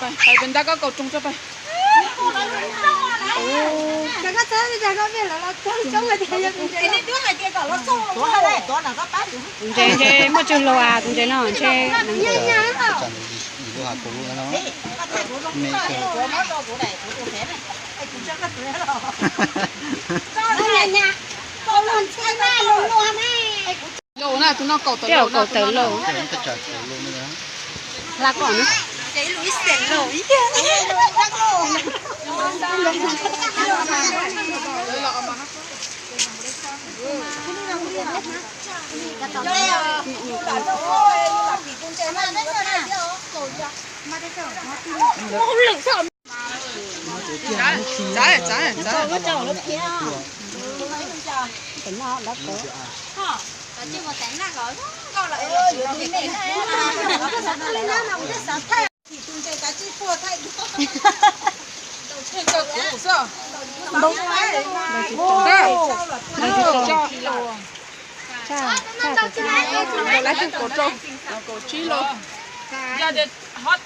Pais, pais nrog koj kaus rooj tso pais. Tus ntses ntshe muaj tsawg lus as, tus ntses no ntshe. Tus no kaum tawm lauj. Hla koj na. Laib kaum rau, kaum tsib lus. Yog tias hot,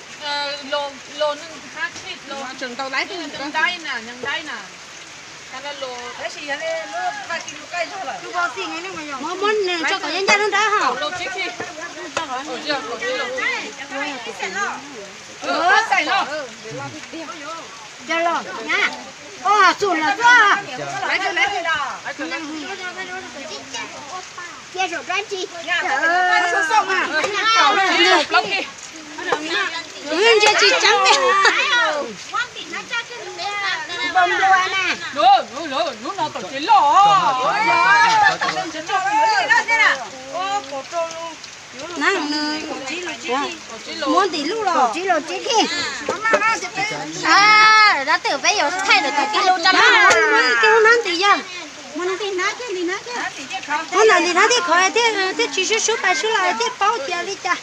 lus, lus neeg hab tshij lus, tseem tau laib neeg ntaib na, neeg ntaib na. Muab, muab nws tso kom ncaj ncaj lub nrab hos. Cog los na. Ua xum los tuaj. Cia saum dab tsi. Ntsia tsis tseeb. Npau npua na. Lub no tawm tsis loj. Nab nws muab ntim lub los tsis los tsis khij. Dab twm peb yuav thaij lawm tawm tij lub rab laj. Muab ntim nab yog. Muab ntim nab thiab khov thiaj tsis sub sub pais sub los thiaj paub tias li cas.